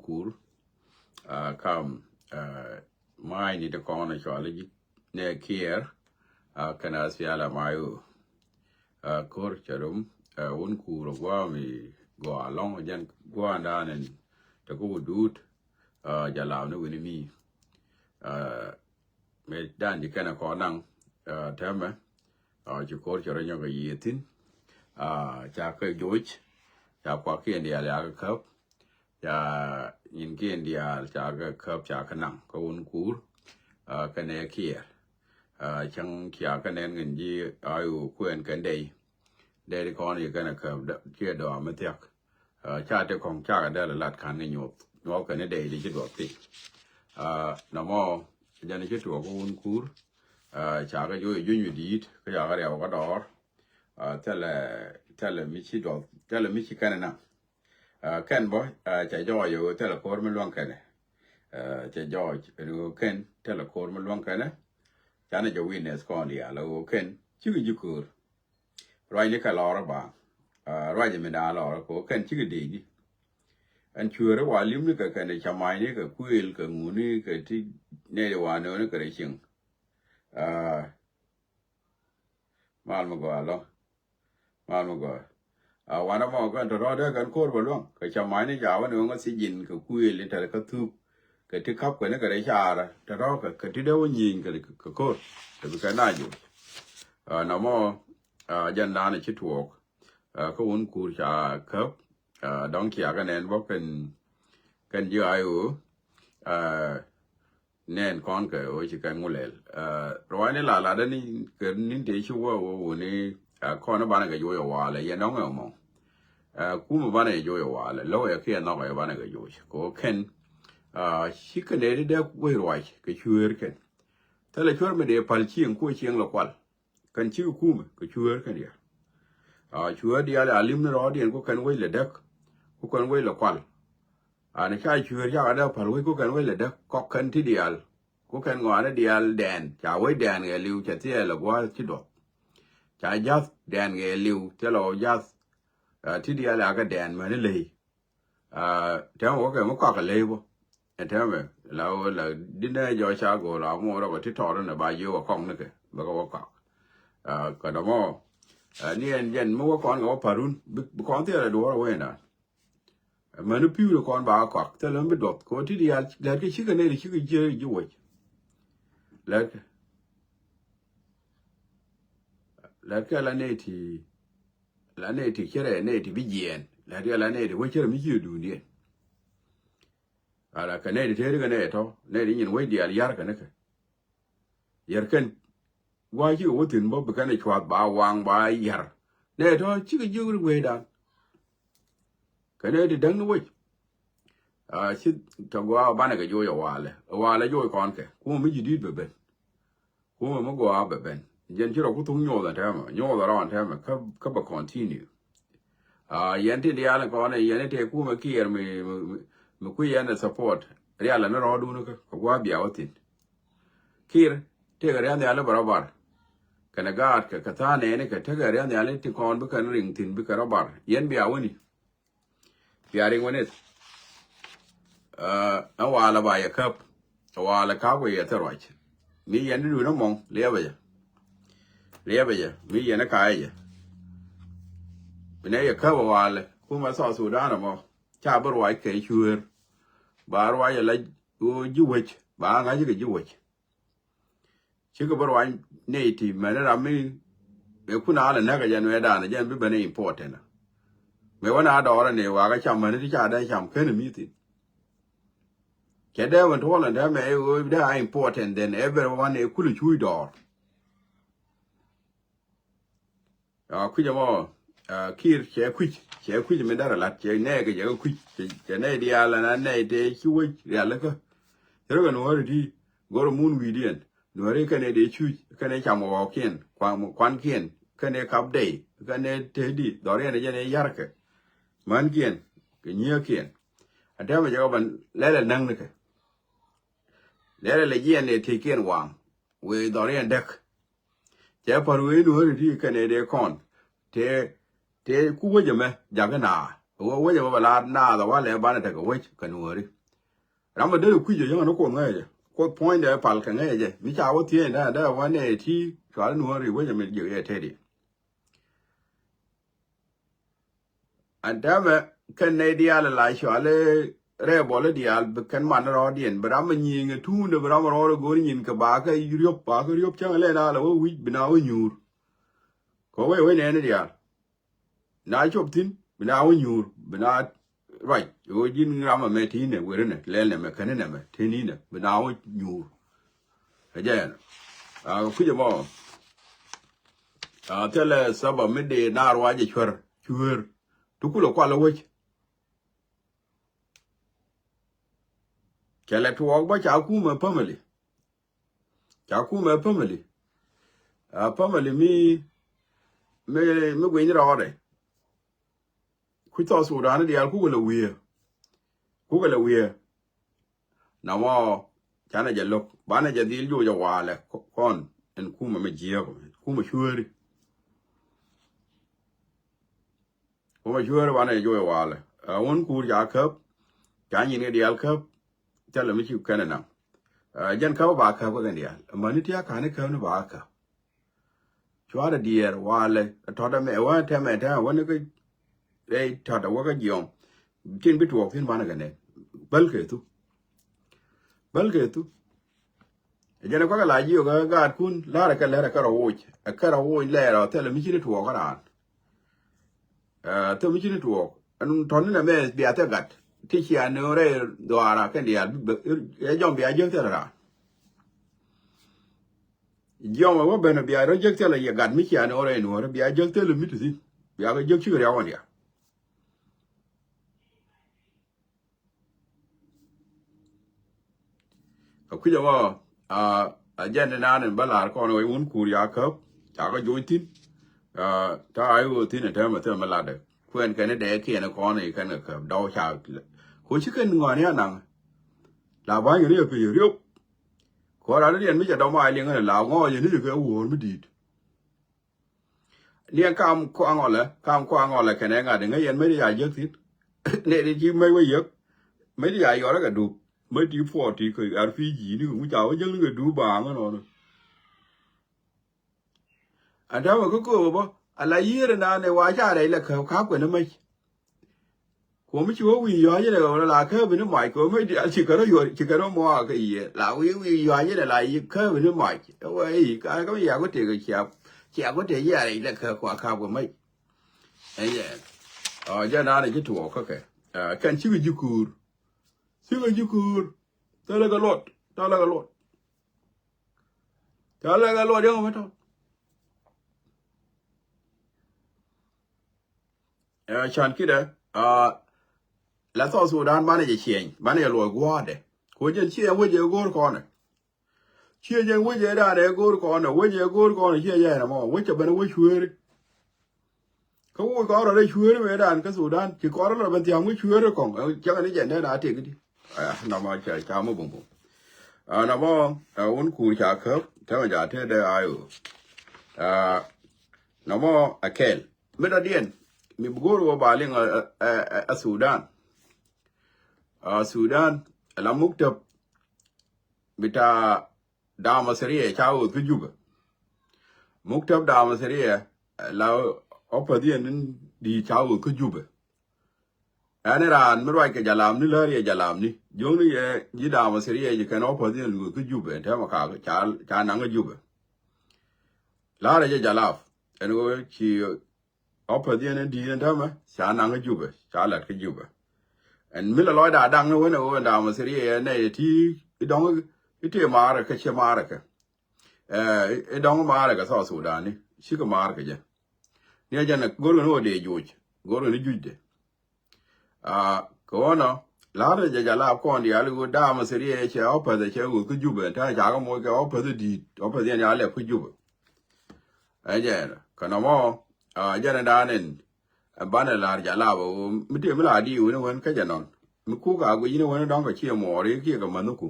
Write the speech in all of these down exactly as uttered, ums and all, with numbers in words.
Kur, a, kam, a, ma̱a̱cni ti kɔn cɔal i̱ ji̱ nɛ Kiɛɛr, a, kɛnɛ SPLM-IO. A, ko̱r cɛ rom, a, wun Kur a gua̱a̱ mi gɔaa lɔ̱ŋ jɛn gua̱a̱ndan ɛn te kä wä duut, a, jɛ lam ni wi̱ni mi. A, mëë dan ji̱ kɛnɛ kɔn naŋ, a, tɛmɛ, a, ci ko̱r cɛ rɔ nyɔk a yiëë thi̱n, a, ca kɛ joc, ca kuak kiɛn diaal ya kɛ käp, ca nyin kiɛn diaal ca kɛ käp, ca kɛ naŋ kä wun Kur, a, kɛnɛ Kiɛɛr. A, cäŋ cia kɛ nɛn kɛn ji̱ a yu kuɛn kɛn dɛy. Dɛy di kɔn yi kɛnɛ käp dɛ, ciɛ dɔa mi thiak. A, ca ti kɔŋ ca kɛ dɛl lat kan ni nyuɔth. Nyuɔth kɛn ni dɛy di ci duɔth thil. A, nɔmɔ, jɛn ci tuɔk wun Kur. A, ca kɛ juɔy juny mi di̱i̱t, kä ca kɛ riɛw kä dɔɔr. A, thilɛ, thilɛ mi ci duɔth, thilɛ mi ci kɛn na. A, kɛn bä, a, cɛ jɔɔc ɣöö thilɛ ko̱r mi luäŋ kɛnɛ. A, cɛ jɔɔc ɣöö kɛn thilɛ ko̱r mi luäŋ kɛnɛ. Canɛ jɛ witness kɔn diaal ɣöö kɛn cikɛ ji̱ ko̱r. Ruacni kɛ lɔrä ba. A, ruac mi da̱a̱ lɔrä kɛ ɣöö kɛn cikɛ dee ji̱. Ɛn cueeri wa li̱mni kɛ kɛnɛ ca ma̱cni kɛ kuëël kɛ ŋuni kɛ ti nɛy di wa nööni kɛ rɛ cieŋ. A, mal mi gɔaa lɔ. Mal mi gɔaa. A, wanɛ mɔ kɛn tɔ̱tɔ̱ dee kɛn ko̱r bɛ luäŋ kɛ ca ma̱cni ca wä ni wä ŋä thiec ji̱n kɛ kuëël ni tɛr kä thuk kɛ ti kap kɛn kɛ rɛ caarä tɔ̱tɔ̱ kɛ, kɛ ti dee wä nyieny kɛ, kɛ ko̱r kɛ bi kɛ na joc. A, nɔmɔ, a, jɛn dan ci tuɔɔk. A, kä wun Kur ca käp, a, dɔ̱ŋ cia kɛ nɛn bä kɛn, kɛn ji̱ a ɣöö, a, nɛn kɔn kɛ ɣöö ci kɛn ŋulɛl. A, ruacni la latdä ni kɛ ni̱n tëë ci wä wä wuni, a, kɔn banɛ kɛ joc a walɛ yɛn dɔ̱ŋ ɛ mɔ. A, kumɛ banɛ kɛ joc a walɛ lo̱k ɛ kiɛ nhɔk ɛ banɛ kɛ joc kɛ ɣöö kɛn, a, ci kɛn ɛ di dee wec ruac kɛ cueer kɛn. Thilɛ cueer mi dee pal cieŋ kuɔ cieŋ lɛ kual. Kɛn cikɛ kumɛ kɛ cueer kɛn diaal. A, cueer diaal a li̱m ni rɔɔdiɛn ku kɛn wec lɛ däk. Ku kɛn wec lɛ kual. Ani ca cueer cakɛ dee pal wec ku kɛn wec lɛ däk kɔk kɛn ti diaal. Ku kɛn ŋɔaani diaal dɛɛn ca wec dɛɛn ɣɛɛliw cɛ thiɛɛl ɛ gua̱a̱th ci duɔth. Ca ja̱th dɛɛn ɣɛɛliw thilɛ ɣɔw ja̱th. A, ti diaal a kɛ dɛɛn mäni ley. A, tɛmɛ wä kɛ mi kɔak kɛ ley bä. Ɛ tɛmɛ la wä la di nɛ jɔ ca go̱o̱l a muɔɔr rɔ kɛ ti tɔɔr ni ba jiök a kɔŋ ni kɛ bɛ kɛ wä kɔak. A, kɛ dɔmɔ, a, ni ɛn jɛn mi wä kɔn kɛ wä parun bi, bi kɔn thiɛɛr ɛ duɔɔr a wee na. Mɛn pi̱w di kɔn ba kɔak thilɛ mi bi duɔth kɛ wä ti diaal lɛt kɛ cikɛ nɛy di cikɛ jiɛ ji̱ wec. Lɛt kɛ, lɛt kɛ la nɛy ti, la nɛy ti cɛ rɛ nɛy ti bi jiɛɛn lɛt kɛ la nɛy ti wä cɛ rɛ mi cië duundiɛn. Ala kɛ nɛy ti tëëri kɛ nɛy tɔ nɛy ti nyin wec diaal yar kɛ ni kɛ. Yar kɛn gua̱a̱c cikɛ wä thi̱n bä bi kɛn ɛ cuath ba waŋ ba yar. Nɛy tɔ cikɛ jiök ri wecdan. Kɛ nɛy ti däŋ ni wec. A, ci tɔ gua̱a̱ banɛ kɛ joc ɛ walɛ ɛ walɛ joc kɔn kɛ kumɛ mi ji̱ di̱i̱t bɛ ben. Kumɛ mi gɔaa bɛ ben. Jɛn ci rɔ ku thuk nyoth ɛn tɛmɛ nyoth ɛrɔ ɛn tɛmɛ kä, kä bɛ continue. A, yɛn ti diaal kɔn ɛ yɛn i̱ tëë kumɛ Kiɛɛr mi, mi, mi, mi kui̱ yɛn ɛ support. Rialɛ ni rɔɔdun kä kɛ gua̱a̱ bia wä thi̱n. Kiɛɛr tëëkɛ ria̱th nhiali bɛ rɔ bar. Kɛnɛ gaat kɛ kɛ tha̱a̱ŋ nɛɛni kɛ tekɛ ria̱th nhiali ti kɔn bi kɛn riŋ thi̱n bi kɛ rɔ bar yɛn bia wäni. Bia riŋ wä nith. Ɛ walɛ ba yɛ käp. Ɛ walɛ ka̱p wä yɛ thil ruac. Mi yɛn di duun ɛmɔŋ liɛpɛ jɛ. Liɛpɛ jɛ mi yɛn ɛ ka̱a̱cɛ jɛ. Bi nɛ yɛ käp ɛ walɛ kumɛ South Sudan ɛmɔ. Ca bi ruac kɛ cuëër. Ba ruac ɛ la ɣöö ji̱ wec ba ŋa̱c kɛ ji̱ wec. Cikɛ bä ruany nɛy ti mɛn ram mi ëë kun a lɛ näk ɛ jɛn wee daanɛ jɛn bi ben ɛ important. Mëë wä na dɔɔrɛ ni wakä cam mɛn ti ca dee cam ken mi thin. Cɛ dee wän tuɔl ɛn dee mɛ ɛ ɣöö dee a important then everyone ɛ kulɛ cuuc dɔɔr. A kui̱c ɛmɔ, a, Kiir cɛ kui̱c, cɛ kui̱c mi darɛ lat, cɛ nɛɛkɛ jɛ kä kui̱c, cɛ, cɛ nɛy diaal ɛn a nɛy tëë ci wec rialikä. Cɛ rɔ kɛ nuɔ̱ɔ̱ri ti go̱r mun wi̱i̱diɛn, nuɔ̱ɔ̱ri kɛnɛ dee cuc, kɛnɛ cam ɣɔɔkiɛn, kuan, kuankiɛn, kɛnɛ kap dɛy, kɛnɛ tëëdi, dhɔriɛn ɛ jɛn ɛ ya̱rkɛ. Mänkiɛn, kɛ nyiëëkiɛn. A tɛmɛ jɛ kɛ ban lɛlɛ näŋnikɛ. Lɛlɛ lɛ jiɛn ɛ tëëkiɛn waŋ, wëë dhɔriɛn däk. Cɛ pär wee nuɔ̱ɔ̱ri ti kɛnɛ dee kɔn. Tëë, tëë ku wec ɛmɛ jakä naath. Wä wec ɛmɛ bɛ laat naath ɛ walɛ banɛ tekɛ wec kɛ nuɔ̱ɔ̱ri. Ram a dee kui̱c jɛ yäŋä ni Kuoth ŋäcɛ jɛ. Kuoth puɔ̱nydɛ pal kɛ ŋäcɛ jɛ. Mi ca wä thiec dee dee wä nɛ ti cual nuɔ̱ɔ̱ri wecɛ mi jiök yɛ teti. Ɛn tɛmɛ kɛn nɛy diaal la cual rɛɛ bɔl diaal bi kɛn man rɔɔdiɛn bi ram a nyiŋ ɛ tuundɛ bi ram a rɔɔd ɛ go̱o̱r nyin kɛ ba kɛ riöp ba kɛ riöp cäŋ lɛ na la wä wi̱c bi na wä nyuur. Kɛ wee wee nɛɛni diaal. Na cop thi̱n bi na wä nyuur bi na ruac ɣöö ji̱n ram ɛmɛ ti̱i̱nɛ werinɛ lɛl nɛmɛ kɛn nɛmɛ ti̱i̱nɛ bi na wä nyuur. Ɛ jɛɛn a kui̱c ɛmɔ. A thilɛ saba mi dee na ruac ɛ cuär cuäär. Ti kulɛ kual ɛ wec. Cɛ lɛ tuɔɔk bä ca kumɛ family. Ca kumɛ family. A family mi mi mi guiny rɔɔdɛ. Kui̱ South Sudan diaal kukɛ lɛ wiee. Kukɛ lɛ wiee. Namɔ canɛ jɛ lo̱k banɛ jɛ dhil juɔc a walɛ kɔn. Ɛn kumɛ mi jiääk kumɛ cueeri. Kumɛ cueeri banɛ jɛ juɔc a walɛ. Ɛ wun kuur ca käp. Ca nyin kɛ diaal käp. Thilɛ mi ci kɛn ɛ naŋ. Ɛ jɛn käp ba käp kɛ kɛn diaal. Mäni ti a ka̱n i̱ käp ni ba käp. Cuarɛ diɛɛr walɛ tɔ̱t ɛmɛ wä tɛmɛ tɛmɛ wä ni kä rɛy tɔ̱t ɛ wä kä jiɔm. Tin bi tuɔɔk thi̱n banɛ kɛ nɛ bäl kɛ thu. Bäl kɛ thu. Ɛ jɛn ɛ kuakɛ la jiök ɛ gaatkun la̱rɛ kɛ lɛrɛ kɛ rɔ woc ɛ kɛ rɔ woc lɛɛr ɔ thilɛ mi ci ni tuɔɔk kä raan. Ɛ thil mi ci ni tuɔɔk ɛn tɔ̱ni nɛ mɛ bia thil gat ti cia ni rɛy dhuaara kɛn diaal. Ɛ jɔm bia jiäk thil raan. Jiɔm ɛ wä ben bia rɔ jiäk thil yɛ gat mi cia ni rɛy nuɔ̱ɔ̱rä bia jiäk thil mi ti thi̱n. Bia kɛ jiäk cikɛ riaw wan diaal. A kui̱c ɛmɔ a jɛn ni naan in bä la̱r kɔn wec wun kuur ya käp. Ca kɛ joc thi̱n. Ta̱a̱ i̱ ɣöö thi̱n ɛ tɛmɛ thil mi latdɛ kuɛn kɛn i̱ dɛɛkiɛn i̱ kɔn i̱ kɛn kɛ käp dɔw ca. Ko ci kɛn ŋɔ̱a̱n ya naŋ. La ba̱ny kɛ ni jɛ pec riop. Kɔn ran ni riɛn mi cɛ dɔm a liŋ kɛn la ŋɔɔc ni jɛ kɛ wuɔ̱ɔ̱r mi di̱i̱t. Niɛ kam kɔaŋ ɔlɛ kam kɔaŋ ɔlɛ kɛnɛ ŋa̱t ŋäc yɛn mec ya jiäk thi̱n. Nɛ di ci mec wä yäk. Mec ya yɔrä kɛ dup mec ti puɔt ti kɛ ar pi̱i̱ ji̱ ni kɛ ŋuc ca wä jäk ni kɛ dup baaŋ ɛnɔnɔ. An täämɛ kä kööbä bä ala yiëër ɛnan ɛ wa ca rɛy lɛ käp ka̱p kɛ ni mec. Kuɔmi ci wä wi̱i̱ yɔ̱a̱c inɛ ɣöö la kääpi ni mac kɛ ɣöö mec diaal ci kärä yuɔ̱r ci kärä muaak kä yiëë la wi̱i̱ wi̱i̱ yɔ̱a̱c inɛ la yi kääpi ni mac. Ɛ wee i̱ ka kä mi yak wä tëk cia cia wä tëk yia rɛc lɛ kääp kua ka̱p kɛ mec. Ɛ yɛ ɔ jɛ naan ɛ ci tuɔɔk kä kɛ kɛn cikɛ ji̱ kuur. Cikɛ ji̱ kuur. Thilɛ kɛ luɔt thilɛ kɛ luɔt. Thilɛ kɛ luɔt yɛn kɛ mɛ tɔt. Ɛ can kidɛ la South Sudan banɛ jɛ ciɛny banɛ jɛ luɔc gua̱a̱dɛ. Ko jɛn ciɛ wec ɛ go̱o̱r kɔnɛ. Ciɛ jɛn wec ɛ daanɛ ɛ go̱o̱r kɔnɛ wec ɛ go̱o̱r kɔnɛ ciɛ jɛn ɛmɔ wec ɛ ben ɛ wec cueeri. Kä woc kɔn rɔ rɛy cueeri mëë daanɛ kä Sudan ci kɔn rɔ lɔ ben thia̱a̱ŋ wec cueeri kɔŋ cäŋɛ ni jɛn dee na tëk di. Nɔmɔ ca ca mɔ bumbum. Nɔmɔ wun kuur ca käp tɛmɛ ca tëë dee a yo. Nɔmɔ a kɛl mi dɔ̱diɛn mi bi go̱o̱r wä ba liŋ a Sudan. A Sudan la muktab bita damasiriya ca ɣööth kä Jubɛ. Muktab damasiriya la opposition in di̱i̱t ca ɣööth kä Jubɛ. Ɛn raan mi ruac kɛ jalamni läri yɛ jalamni jiökni yɛ ji̱ damasiriya ji̱ kɛn opposition ɣööth kä Jubɛ ɛn tɛmɛ ka ca naŋ kä Jubɛ. La̱rä jɛ jalap ɛn ɣöö ci opposition in di̱i̱t ɛn täämɛ ca naŋ kä Jubɛ ca la̱t kä Jubɛ. Ɛn mi la lɔcda daŋ ni wen ɛ ɣöö ɛn damasiriya ɛ nɛy ɛ ti i̱ dɔ̱ŋ i̱ tëë maarä kɛ ciɛ maarä kɛ. I̱ dɔ̱ŋ maarä kɛ South Sudan ni cikɛ maar kɛ jɛ. Ni ɛ jɛn ɛ go̱rkɛ ni ɣöö dee joc go̱rkɛ ni jucdɛ. Kɛ ɣöö nɔ la̱rä jɛ jalap kɔn diaal i̱ ɣöö damasiriya cɛ opposition cɛ ɣööth kä Jubɛ ɛn täämɛ ca kɛ moc kɛ opposition di̱i̱t opposition ya lɛp kä Jubɛ. Ɛ jɛn kɛ nɔmɔ jɛn ɛ da̱a̱n ɛn banɛ la̱r jalap ɛ ɣöö mi tëë mi la di̱i̱ wi̱ni wen kä jɛ nɔn mi kuk a guic ni wen dɔ̱ŋ kɛ ciɛ muɔɔri kiɛ kɛ mäthiku.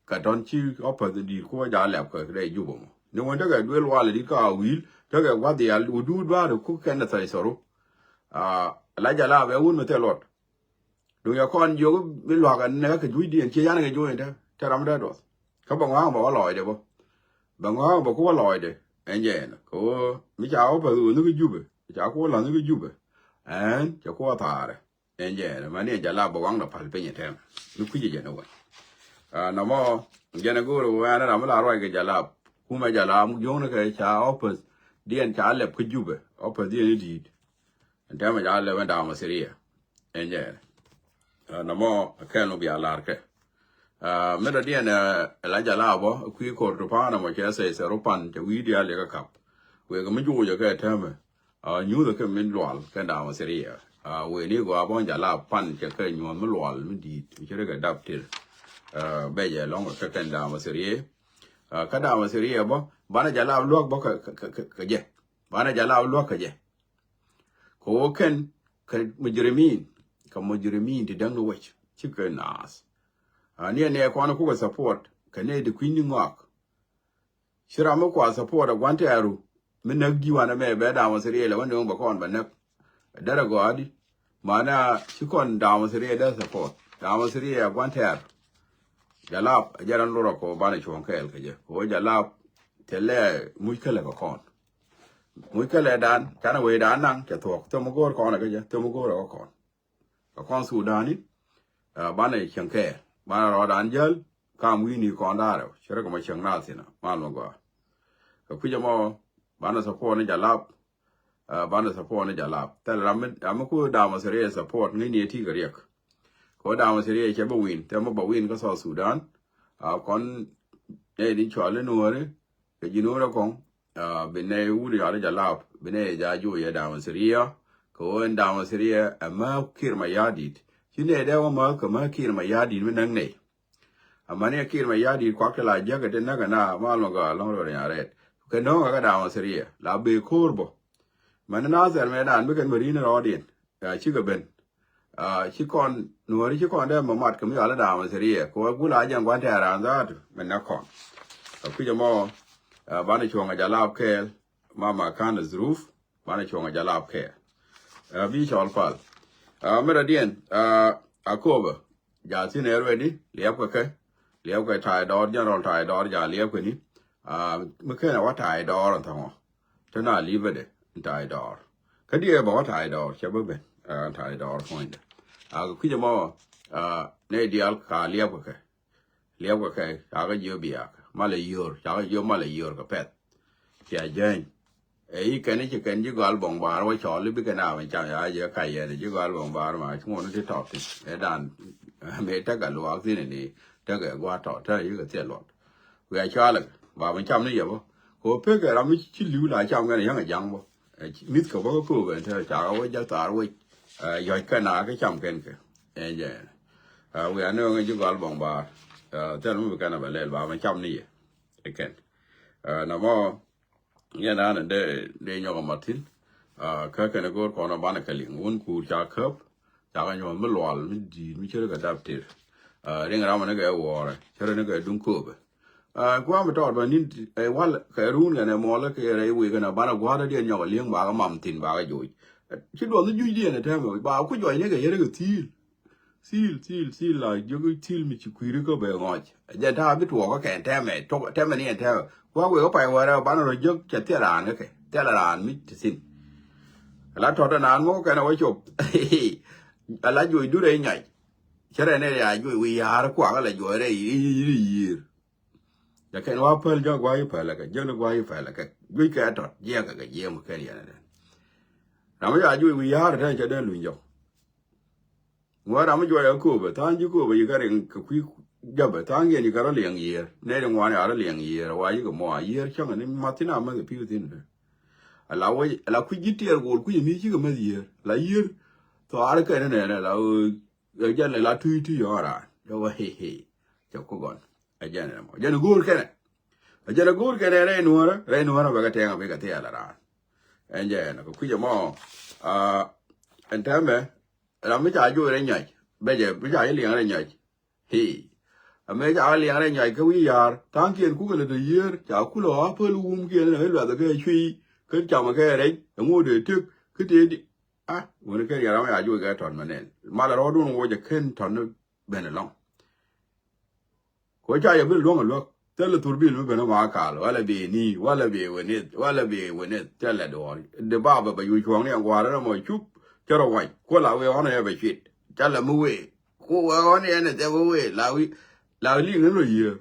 Kɛ tɔ̱n ci opposition di̱i̱t kuɔ ja lɛp kɛ rɛy Jubɛ mɔ ni wen tekɛ duel walɛ di̱t kä a wi̱i̱l tekɛ gua̱th diaal wä duut ba̱a̱r kuk kɛn ɛ thɛy thɔru. La jalap ɛ wun mi thil luɔt. Duŋ ya kɔn jiök bi luak ɛ nɛ kɛ juc diɛn cie yan kɛ juc in te te ram dee duɔth. Kä bɛ ŋɔaŋ bɛ wä lɔɔcdɛ bä. Bɛ ŋɔaŋ bɛ ku wä lɔɔcdɛ. Ɛn jɛ ɛn kɛ ɣöö mi ca wä päth ɣöö ni kä Jubɛ, mi ca ku wä la̱th ni kä Jubɛ. Ɛn cɛ ku wä thaarɛ. Ɛn jɛ ɛn mani ɛ Jalap bɛ waŋdɛ päl piny ɛ tɛm. Mi kui̱c ɛ jɛn ɛ wä. Nɔmɔ jɛn ɛ go̱o̱r ɣöö ɛn ram mi la ruac kɛ Jalap. Kumɛ Jalap juɔ̱ŋni kɛ ca office diɛn ca lɛp kä Jubɛ, office diɛn i̱ di̱i̱t. Ɛn tɛmɛ ca lɛp ɛn da̱a̱ Mathiriɛ. Ɛn jɛ nɔmɔ kɛn wä bia lar kɛ. Mi dɔ̱diɛn ɛ la Jalap bä kui̱ kor ti pa̱a̱n ɛmɔ cɛ sɛy sɛ rupan cɛ wi̱i̱ diaal yɛ kɛ kap. Wëë kɛ mi juucɛ kɛ tɛmɛ nyuuthɛ kɛ mi lual kɛn da̱a̱ Mathiriɛ. Wëë ni gɔaa bä Jalap pan cɛ kɛ nyuɔ̱th mi lual mi di̱i̱t mi ci ri kɛ dap tir. Bɛcɛ lɔ̱ŋ kɛ kɛn da̱a̱ Mathiriɛ. Kä da̱a̱ Mathiriɛ bä banɛ Jalap luäk bä kɛ jɛ. Banɛ Jalap luäk kɛ jɛ. Kɛ ɣöö kɛn kɛ mujrimin, kɛ mujrimin ti däŋ ni wec cikɛ naath. Ani ɛn ɛ kɔn kukɛ support kɛ nɛ di kui̱ny ni ŋɔak. Ci ram mi kua support ɛ gua̱n tɛɛru mi näk ji̱ wanɛ mɛ bɛ da̱a̱ Mathiriɛ lɛ wä nööŋ bɛ kɔn bɛ näk. Derɛ gɔaa di mana ci kɔn da̱a̱ Mathiriɛ dee support da̱a̱ Mathiriɛ ɛ gua̱n tɛɛr. Jalap ɛ jɛ ran lurɔ kɔ banɛ cuɔ̱ŋ kɛɛl kɛ jɛ kɛ ɣöö Jalap tɛlɛ muc kälɛ kɛ kɔn. Muc kälɛ dan canɛ wee dan naŋ cɛ thuɔ̱k thom go̱o̱r kɔn ɛ kä jɛ thom go̱o̱r ɛ kä kɔn. Kɛ kɔn Sudani banɛ cieŋ kɛɛl banɛ rɔɔdan jäl kam wi̱i̱ni kɔn da̱rɛ cɛ rɛ kɛ mɔ cieŋ na thinä mal mɔ gɔaa. Kɛ kui̱c ɛmɔ banɛ support ni Jalap. Banɛ support ni Jalap thil ram mi ku da̱a̱ Mathiriɛ support ŋäcni ɛ ti kɛ riɛk. Kɛ wä da̱a̱ Mathiriɛ cɛ bä win thil mɔ bä win kä South Sudan. Kɔn nɛ di cual ni nuɔri kɛ ji̱ nuɔri kɔŋ. Bi nɛ wut yɔal Jalap bi nɛ ja juɔyɛ da̱a̱ Mathiriɛ. Kɛ wä ɛn da̱a̱ Mathiriɛ ɛ mä Kiir Mayardit ci nɛ dee wä mä kɛ mä Kiir Mayardit mi näk nɛy. Amani a Kiir Mayardit kuak ti la jäk ɛ ti näk ɛ na mal mɔ gɔaa lɔ̱ŋ rɔ rin a rɛt. Kɛ nööŋ ɛ kä da̱a̱ Mathiriɛ la bee ko̱o̱r bä. Mani Nathɛr mɛ dan bikɛn mɛ ri̱n rɔɔdiɛn. Cikɛ ben ci kɔn nuɔri ci kɔn dee mɛ mat kɛ mi yɔal da̱a̱ Mathiriɛ kɛ wä gul a jɛn gua̱n tɛɛr an dhaatu mɛ näk kɔn. Ɛ kui̱c ɛmɔ banɛ cuɔ̱ŋ ɛ Jalap kɛɛl. Mama kan zuruf banɛ cuɔ̱ŋ a Jalap kɛ. Bi cɔl pal. Mɛ dɔ̱diɛn a Kobɛ ja thin ɛ ruɛdi liɛpkɛ kɛ. Liɛpkɛ Ta̱a̱ Dɔɔr, General Ta̱a̱ Dɔɔr ja liɛpkɛ ni. Mi ken a wä Ta̱a̱ Dɔɔr ɛn thɔŋɔ te na li̱pädɛ in Ta̱a̱ Dɔɔr. Kä diɛɛ bä wä Ta̱a̱ Dɔɔr cɛ bä ben. Ta̱a̱ Dɔɔr puɔ̱nydɛ a kɛ kui̱c ɛmɔ. Nɛ diaal ka liɛpkɛ kɛ. Liɛpkɛ kɛ cakɛ jiö biak malɛ yio̱r cakɛ jiö malɛ yio̱r kɛ pɛth. Cia jäny ɛ i̱ kɛn i̱ ci kɛn ji̱ gɔal bɔŋ baar wä cɔl i̱ bikɛ na mɛ cam ya jɛ kac yɛn ji̱ gɔal bɔŋ baar ma ci ŋuɔ̱n i̱ ti tɔp thi̱n ɛ dan. Mëë tekɛ luaak thi̱n ni tekɛ gua̱a̱r tɔt te i̱ kɛ thiɛl luɔt. Wiaa cɔalɛ ba mɛ cam ni yɛ bä kɛ wä pek ɛ ram mi ci li̱w la cam kɛn yäŋ ɛ ja̱ŋ bä. Mith kɛ bä kä kööbɛn te cakɛ wä jɛ thaar wec. Yɔ̱c kɛn a kä cam kɛn kɛ ɛ jɛ. Wiaa ni ɣän ji̱ gɔal bɔŋ baar. Thil mi bi kɛn a bɛ lɛl ba mɛ cam ni yɛ. Ɛ kɛn nɔmɔ yɛn an dee dee nyɔk a mat thi̱n. Kä kɛn a go̱o̱r kɔn a banɛ kɛ liŋ wun kuur ca käp. Cakɛ nyuɔ̱th mi lual mi di̱i̱t mi cärä kɛ dap tir. Riŋ ram ni kɛ wuɔɔrɛ cärä ni kɛ duŋ kööbɛ. Kua̱m tɔɔt bä ni̱n ɛ wal kɛ ruun kɛn ɛ muɔlä kɛ rɛy wek kɛn ɛ banɛ gua̱a̱r dee nyɔk ɛ li̱eŋ bakɛ mam thi̱n bakɛ joc. Ci duɔth ni juc diɛn ɛ tɛmɛ ba ku jɔc ni kɛ yɛn kɛ thi̱i̱l. Thi̱i̱l thi̱i̱l thi̱i̱l la jiök thi̱i̱l mi ci kui̱ri kä bɛ ŋɔc. Ɛ jɛn ta̱a̱ bi tuɔɔkä kɛn tɛmɛ tɛmɛ ni ɛn tɛmɛ. Kua̱ wek kä pay wɛrɛ banɛ rɔ jiök cɛ thil raan kä kɛ thil raan mi ti thi̱n. Ala tɔt ɛn an ŋo̱k kɛn ɛ wä cop. Ala juɔc durɛ nyac. Cä rɛn ɛ ria juɔc wi̱i̱ ya̱a̱r kuak ala juɔc rɛ i̱ yi̱i̱r. Jakɛn wa päl jɔk guay päl kɛ jɛn guay päl kɛ guic kɛ tɔt jiɛk kɛ jiɛm kɛn yɛn dɛn. Ram ja juɔc wi̱i̱ ya̱a̱r tɛn cɛ dɛn luny jɔk. Ŋuɛ ram juɔc a kööbɛ tha̱a̱ŋ ji̱ kööbɛ yi kɛ riŋ kɛ kui̱ jäbɛ tha̱a̱ŋ yɛn yi kɛ rɔ liɛŋ yiër nɛy ri ŋuan ya rɔ liɛŋ yiër wa yi kɛ mɔ a yiër cäŋ ni math thin a mäth kɛ pi̱w thin. Ala wec ala kui̱ ji̱ tiɛɛr go̱o̱r kui̱ mi cikɛ mäth yiër la yiër. Thɔaar kɛn nɛn ala jɛn la tui̱ tui̱ yɔ̱ɔ̱ raan jɛ wä hehe. Cɛ ku gɔn. Ɛ jɛn ɛmɔ jɛn go̱o̱r kɛnɛ. Ɛ jɛn go̱o̱r kɛnɛ rɛy nuɔ̱ɔ̱rä rɛy nuɔ̱ɔ̱rä bɛ kɛ tɛŋ a bikɛ thil a raan. Ɛn jɛ ɛn kɛ kui̱c ɛmɔ. Ɛn tɛmɛ ram mi ca joc rɛ nyɔc bɛ jɛ mi ca ji̱ liɛŋ rɛ nyɔc. Hii. Ɛ mëë ca liɛŋ rɛ nyɔc kä wi̱i̱ ya̱a̱r tha̱a̱ŋkiɛn kukɛ lät ɛ yiër ca kulɛ ɣɔ̱a̱ päl wumkiɛn ɛ luathɛ kɛ cui̱ kä camɛ kɛ rɛc ɛ ŋot ɛ tëk kä tëë di. A wuni kɛ riɛl ram ya juɔc kɛ tɔt mɛ nɛn. Malɛ rɔɔdun wocɛ ken tɔt ni ben ɛlɔŋ. Ko ca yɛ bi luɔŋ a luäk. Thilɛ thurbil mi ben a ma kal wala bi ni wala bi wenith wala bi wenith thilɛ duɔɔr. Di babɛ bɛ yuc cuɔŋni ɛn gua̱a̱r ɛn ɛmɔ cup. Cɛ rɔ wac kuɔ la wee ɣɔn ɛ bɛ cuit. Thilɛ mi wee ku wee ɣɔn ɛ ɛn ɛ thɛp wee la wi̱i̱ la liŋ ni rɔ yiëë.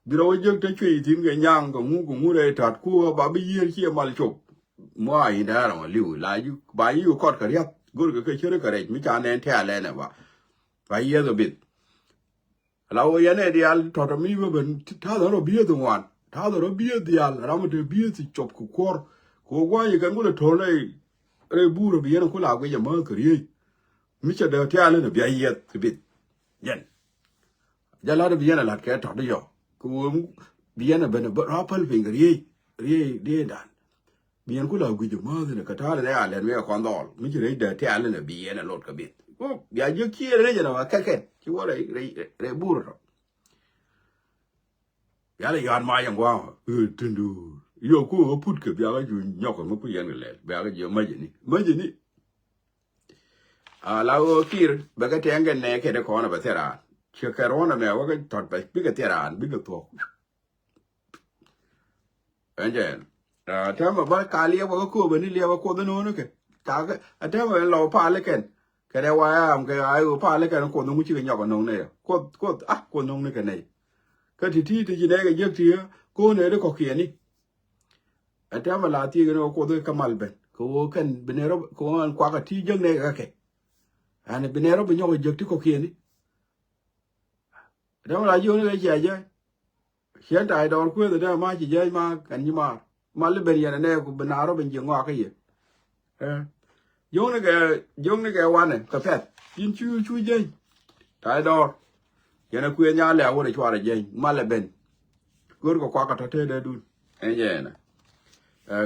Bi rɔ wä jiäk te cuec thi̱n kɛ nyaŋ kɛ ŋu kɛ ŋu rɛy ta̱t ku ba bi yiëër ciɛ mal cop. Mua in däär ɛmɔ li̱w la ji̱ ba yiëë kɔt kɛ riath go̱rkɛ kɛ cärä kɛ rɛc mi ca nɛn tɛ̈ɛ̈l ɛn ɛ ba. Ba yiëëth ɛ bith. La wä yɛn ɛ diaal tɔ̱tɔ̱ mi wä ben ta̱thɛ rɔ biëëth ŋuan ta̱thɛ rɔ biëëth diaal ram te biëëth cop kɛ kuɔr. Kɛ wä gua̱a̱c kɛn kulɛ to̱l rɛy rɛy buur bi yɛn kula guic ɛmä kɛ riey. Mi cɛ dee tiaal in bia yiɛth kɛ bith. Yɛn jɛ lat bi yɛn ɛ lat kɛ tɔ̱t yɔ kɛ wä bi yɛn ɛ ben rɔ päl piny kɛ riey riey riey dan. Bi yɛn kula guic ɛmä thin kɛ ta̱a̱l in ɛ a lɛt mi ɛ kɔn dhɔl mi ci rɛy dee tiaal in bi yɛn ɛ lot kɛ bith. Bia jiök ci rɛy jɛ na wa kɛkɛn ci wä rɛy rɛy rɛy buur tɔ. Yal yɔ̱a̱n mac ɛn gua̱a̱ ɣöö tinduur yio̱w ku ɣöö put kɛ biakä ju nyɔk ɛŋä ku yɛn kɛ lɛl biakä jiö mäcäni mäcäni. A la ɣöö kir bɛ kɛ tɛŋ kɛ nɛ kɛ dee kɔn ɛ bɛ thil raan ciɛ kɛ ruɔ̱n ɛmɛ wä kɛ tɔt bɛ bikɛ thil raan bikɛ thuɔ̱k. Ɛn jɛ ɛn a tɛmɛ bä ka liɛpä kä kööbä ni liɛpä kuoth ɛn ɣöö ni kɛ takɛ a tɛmɛ ɛn lɔ pal ikɛn. Kɛnɛ wa am kɛ a iwä pal ikɛn kuoth ɛŋu cikɛ nyɔk ɛnɔŋ nɛy kuoth kuoth a kuoth ɛnɔŋ ni kɛ nɛy. Kä ti ti ti ci nɛy kɛ jiäk ti ɣä ko̱n ɛ di kɔ̱kiɛni. Ɛ tɛmɛ la thiek ɛn ɣöö kuoth kä mal ben kɛ ɣöö kɛn bi nɛy rɔ kɛ ɣöö ɛn kuakä ti jiäk nɛy kɛ kɛ. Ɛn bi nɛy rɔ bi nyɔk ɛ jiäk ti kɔ̱kiɛni. Dämɛ la jiökni kɛ cia jɛ ciɛn ta̱a̱c dɔɔr kueeth dämɛ ma ci jɛ ma kɛn nyi maar. Mal i̱ ben yɛn ɛnɛ ku bi naar rɔ ben jiɛ ŋɔak kä yɛ. Jiökni kɛ jiökni kɛ wanɛ kɛ pɛth. Yin cu cu jeny ta̱a̱c dɔɔr. Yɛn ɛ kueeth nya lɛ a wä rɛ cuarɛ jeny mal ɛ ben. Go̱r kɛ kuak kɛ tɔ̱ tëë dee dun. Ɛn jɛ ɛnɛ.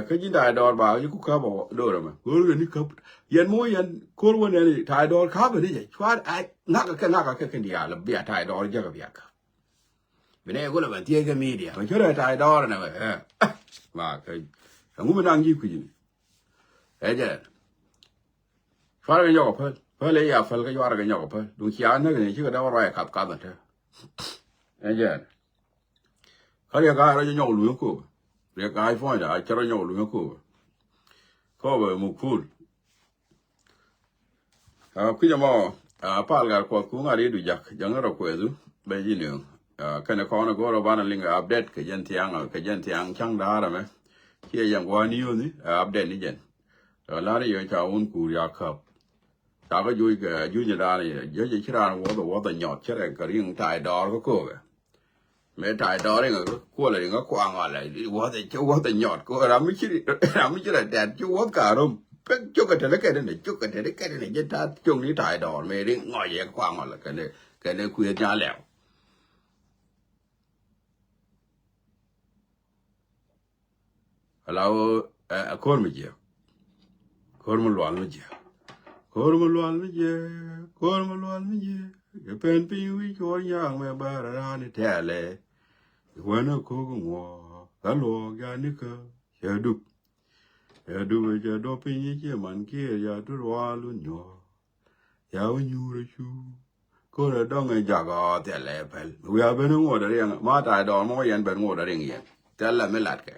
Kä ji̱n ta̱a̱ dɔɔr ba yi ku käp ɔ do̱r ɛmɛ go̱o̱r kɛ ni käp. Yɛn mo̱o̱ yɛn ko̱r wä nɛn ta̱a̱ dɔɔr käp ɛn jɛ cuar ŋakä kɛ ŋakä kɛ kɛn diaal bia ta̱a̱ dɔɔr jäkä bia käp. Bi nɛ kulɛ bɛ thiec kɛ media mɛ cärɛ ta̱a̱ dɔɔr ɛnɛ mɛ. Ma kɛ ɛŋu mi naŋ ji̱ kui̱c ni. Ɛ jɛ cuarɛ kɛ nyɔk ɛ päl päl ɛ ya päl kɛ cuarɛ kɛ nyɔk ɛ päl duŋ cia näk ni cikɛ dee wä ruac ɛ kath kath ɛ te. Ɛ jɛ. Kä riɛk gaa rɔ jɛ nyɔk luny ɛ kööbä. Riɛk gaa i̱ puɔ̱nyda a cɛ rɔ nyɔk luny ɛ kööbä. Kööbä muk puul. Kui̱c ɛmɔ a pal gat kuɔth kuŋ a ri̱i̱du jak jäŋ rɔ kuɛthu. Bɛ ji̱ niöŋ kɛnɛ kɔn ɛ go̱o̱rä banɛ liŋ ɛ update kɛ jɛn thiaŋ kɛ jɛn thiaŋ ca̱ŋ da̱a̱r ɛmɛ. Ciɛ jɛn gua̱a̱n ni yio̱thi ɛ update ni jɛn. Lar ni yio̱ ca wun kuur ya käp. Ca kä juc kɛ juc ni da̱a̱n yɛ juc ci raan wuɔth wuɔth nyɔt ci rɛk kɛ riŋ ta̱a̱ dɔɔr kä kööbä. Mëë ta̱a̱ dɔɔr riŋ kä kuɔl riŋ kä kuaŋ ɔlɛ wuɔth ci wuɔth nyɔt kɛ ram mi ci ram mi ci rɛ tɛt ci wuɔth ka rom. Pek cok kɛ tɛt kɛ ni cok kɛ tɛt kɛ ni jɛ ta̱a̱ cok ni ta̱a̱ dɔɔr mëë riŋ ŋɔc yɛ kuaŋ ɔlɛ kɛn kɛn kuëë nya lɛw. Ala ɣöö ɛ ko̱r mi jiɛ ko̱r mi lual mi jiɛ ko̱r mi lual mi jiɛ ko̱r mi lual mi jiɛ. Kɛ pen piny wi̱c cuɔr nyaak mɛ bär raan itɛɛlɛ. Iwänä ko̱k iŋuɔ kä luɔɔk ya nikä cɛ dup. Cɛ dup cɛ duɔp piny i̱ ciɛ man kiɛ ya ti ruaal wun nyuɔɔk. Ya wä nyuur acu. Ko̱rɛ dɔŋ ɛ jak ɔ thilɛ pɛl wiaa ben ŋot ariɛŋ ma ta̱a̱ dɔɔr mɔ yɛn ben ŋot ariɛŋ yɛn. Thilɛ mi latkɛ